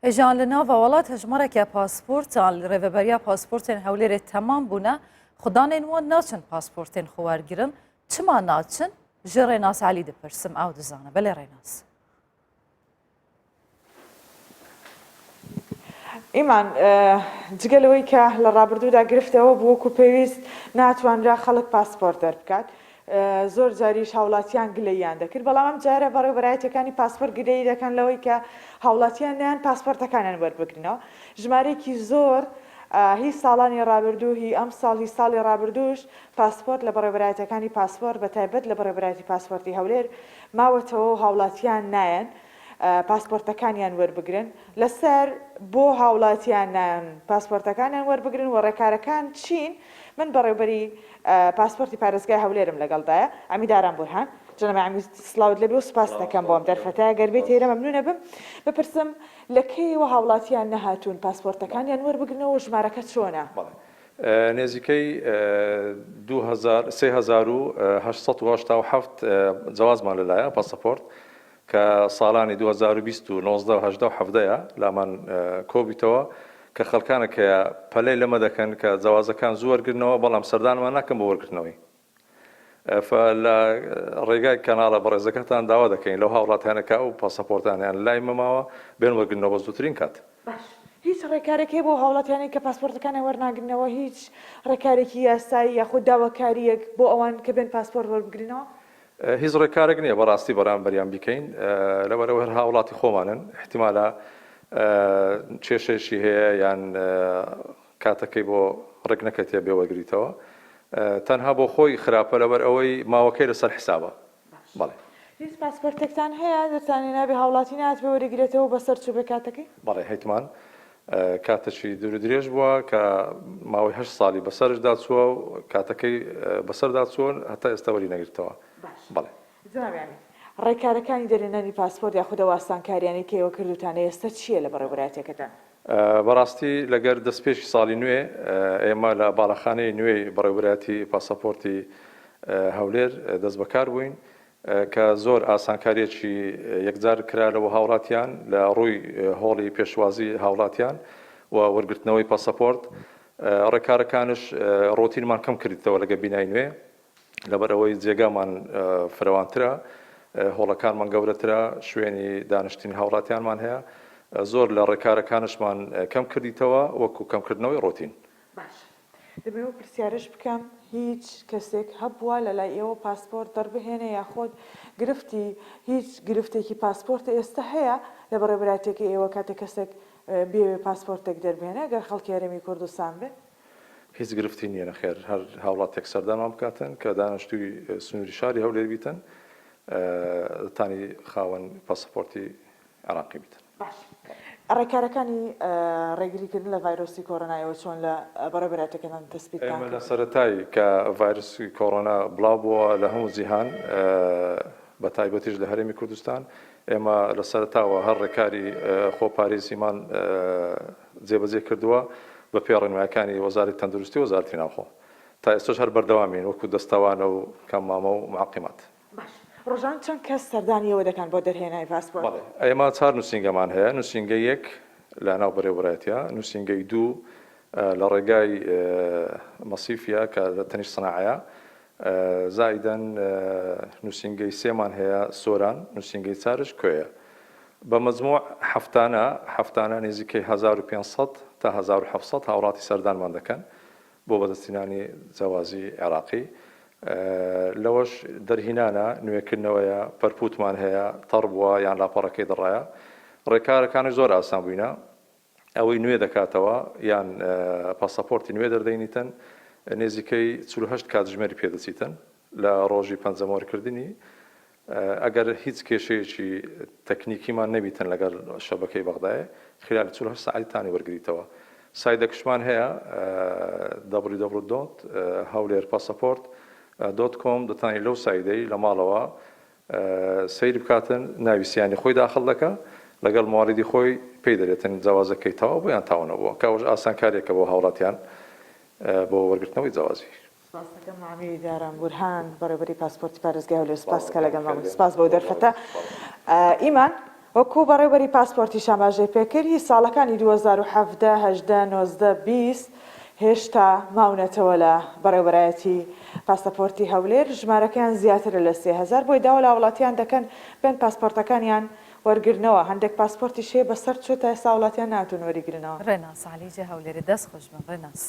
Jan li nava welat hejmareke pasportan li Rêveberiya Pasportên Hewlêrê temam bûne, xudanên wan naçin pasportên xwe wergirin. Çima naçin? Ji Rênas Elî dipirsim, ew dizane. Belê Rênas. ئیمان، جگە لەوەی کە لە ڕابردوودا گرفتەوە بوو وەکو پێویست ناتوانرا خەڵک پاسپۆرت دەربکات، زۆر جاریش هاوڵاتیان گلەییان دەکرد، بەڵام ئەم جارە بەڕێوەبەرایەتیەکانی پاسپۆرت گلەیی دەکەن لەوەی کە هاوڵاتیان نایەن پاسپۆرتەکانیان وەربگرنەوە. ژمارەیەکی زۆر هی ساڵانی ڕابردوو، هی ئەمساڵ، هی ساڵی ڕابردووش پاسپۆرت لە بەڕێوەبەرایەتیەکانی پاسپۆرت بە تایبەت لە بەڕێوەبەرایەتی پاسپۆرتی هەولێر ماوەتەوە و هاوڵاتیان نایەن پاسپۆرتەکانیان وەربگرن. لەسەر بۆ هاوڵاتیان نایەن پاسپۆرتەکانیان وەربگرن و ڕێکارەکان چین؟ من بەڕێوبەری پاسپۆرتی پارێزگای هەولێرم لەگەڵدایە، عەمید ئارام بورهان. جەنابی عەمید سڵاوت لێبێ و سوپاست دەکەم بۆ ئەم دەرفەتە. گەر بێیتە ئێرە مەمنون ئەبم بپرسم لە کەیەوە هاوڵاتیان نەهاتوون پاسپۆرتەکانیان وەربگرنەوە و ژمارەکە چۆنە؟ بەڵێ نێزیکەی 2000 3887 جەوازمان لەلایە پاسەپۆرت کە ساڵانی 2020 و 19 و 18 و 17 ە لامان کۆبیتەوە کە خەڵکانێک هەیە پەلەی لەمە دەکەن کە جەوازەکان زوو وەرگرنەوە بەڵام سەردانمان ناکەن بۆ وەرگرتنەوەی فە لە ڕێگای کەناڵە بەڕێزەکەتان داوا دەکەین لەو هاوڵاتیانە کە ئەو پاسەپۆرتانەیان لای مەماوە بێن وەرگرنەوە بە زووترین کات. باش هیچ ڕێکارێک هەیە بۆ هاوڵاتیانەی کە پاسپۆرتەکانیان وەرناگرنەوە هیچ ڕێکارێکی یاسایی یاخود داواکارییەک بۆ ئەوان کە بێن پاسپۆرت وەربگرنەوە؟ هیچ ڕێکارێک نییە بەڕاستی بەرامبەریان بیکەین لەبەرئەوەی هەر هاوڵاتی خۆمانن ئیحتیمالە کێشەیەکی هەیە یان کاتەکەی بۆ ڕێک نەکەتیە بێ وەرگریتەوە تەنها بۆ خۆی خراپە لەبەر ئەوەی ماوەکەی لەسەر حسابە بەڵێ. هیچ پاسپۆرتێکتان هەیە دەتان هێنابێ هاوڵاتی نەهاتبێ وەریگرێتەوە و بەسەر چووبێ کاتەکەی؟ بەڵێ هەیتمان کاتەکی دوور و درێژ بووە کە ماوەی هەشت ساڵی بەسەرشدا چووە و کاتەکەی بەسەردا چووە هەتا ئێستا وەری نەگرتەوە. بەڵێ. جەنابی عەمید، ڕێکارەکانی دەرهێنانی پاسپۆرت یاخود ئەو ئاسانکاریانەی کە ئێوە کردووتانە ئێستا چییە لە بەڕێوەبەرایەتیەکەتان؟ بەڕاستی لەگەر دەستپێکی ساڵی نوێ ئێمە لە باڵەخانەی نوێی بەڕێوەبەرایەتی پاسەپۆرتی هەولێر دەستبەکار بووین کە زۆر ئاسانکاریەکی یەکجار کرا لە بۆ هاوڵاتیان لە ڕووی هۆڵی پێشوازی هاوڵاتیان و وەرگرتنەوەی پاسەپۆرت ڕێکارەکانش ڕۆتینمان کەم کردیتەوە لەگە بینای نوێ لەبەرئەوەی جێگامان فرەوانترە، هۆڵەکانمان گەورەترە، شوێنی دانیشتنی هاوڵاتیانمان هەیە، زۆر لە ڕێکارەکانشمان کەم کردیتەوە وەکو کەمکردنەوەی ڕۆتین. باشە دەمەوێ ئەو پرسیارەش بکەم هیچ کەسێک هەبووە لەلای ئێوە پاسپۆرت دەربهێنێ یاخۆد گرفتی هیچ گرفتێکی پاسپۆرت ئێستا هەیە لە بەڕێوەبەرایەتیەکەی ئێوە کاتێک کەسێک بیەوێ پاسپۆرتێک دەربهێنێ گەر خەڵکی هەرێمی کوردستان بێ؟ هیچ گرفتی نیە نەخێر هەر هاوڵاتیەک سەردانمان بکاتن کە دانشتوی سنوری شاری هەولێر بیتن دەتانی خاوەن پاسەپۆرتی عێراقی بیتن. باش ڕێکارەکانی ڕێگری کردن لە ڤایرۆسی کۆرۆنا ئێوە چۆن لە بەڕێوەبەرایەتەکەتان تەسبیتتان ئێمە کرد؟ لە سەرەتای کە ڤایرۆسی کۆرۆنا بڵاو بووە لە هەموو جیهان بە تایبەتیش لە هەرێمی کوردستان ئێمە لە سەرەتاوە هەر ڕێکاری خۆپارێزیمان جێبەجێ کردووە بە پێی ڕێنمایەکانی وەزارەتی تەندروستی و وەزارەتی ناوخۆ. تا ئێستاش هەر بەردەوامین وەکو دەستەوانە و کەمامە و معقیمات. باش ڕۆژان چەند کەس سەردانی ئێوە دەکەن بۆ دەرهێنانی پاسپۆرت؟ بەڵێ ئێمە چار نووسینگەمان هەیە، نووسینگەی یەک لە ناو بەرێوەبەرایەتیە، نووسینگەی دوو لە ڕێگای مەسیفیە کە لە تەنیشت سناعەیە، زائیدەن نووسینگەی سێمان هەیە سۆران، نووسینگەی چارش کۆیە. بە مەجموع هەفتانە هەفتانە نزیکەی 1500 تا 1700 هاوڵاتی سەردانمان دەکەن بۆ بەدەستهینانی جەوازی عێراقی. لەوەش دەرهینانە، نوێکردنەوەیە، پەرپووتمان هەیە، تەڕ بووە یان لاپەڕەکەی دڕایە. ڕێکارەکانیش زۆر ئاسان بووینە. ئەوەی نوێ دەکاتەوە یان پاساپۆرتی نوێ دەردەینیتن نێزیکەی 48 کاتژمێری پێدەچیتن لە ڕۆژی پەنجەمۆرکردنی ئەگەر هیچ کێشەیەکی تەکنیکیمان نەبیتن لەگەڵ شەبەکەی بەغدایێ خلال 48 ساعەتی تانی وەرگریتەوە سایدەکشمان هەیە www.hawlerpassport.com دەتانی لەو سایدەی لە ماڵەوە سەیر بکاتن ناوی سیانی خۆی داخڵ دەکا لەگەڵ موالیدی خۆی پێی دەرێتن جەوازەکەی تەواو بوو یان تەواو نەبووە کە ئەوەش ئاسانکاریەکە بۆ هاوڵاتیان بۆ وەرگرتنەوەی جەوازی. سپاست دەکەم عەمید ئارام بورهان بەڕێوەبەری پاسپۆرتی پارێزگای هەولێر سپاس کە لەگەڵمان بووی سپاس بۆ دەرفەتە ئیمان. وەکو بەڕێوبەری پاسپۆرتیش ئاماژەی پێکرد، هی ساڵەکانی 2017، 18، 19، 20 هێشتا ماونەتەوە لە بەڕێوبەرایەتی پاسەپۆرتی هەولێر، ژمارەکەیان زیاترە لە 3000، بۆیە داوا لە هاوڵاتیان دەکەن بێن پاسپۆرتەکانیان وەرگرنەوە، هەندێک پاسپۆرتیش هەیە بەسەر چووە تا ئێستا هاوڵاتیان نەهاتوون وەریگرنەوە. ڕێناس عەلی جە هەولێرێ دەست خۆش بن ڕێناس.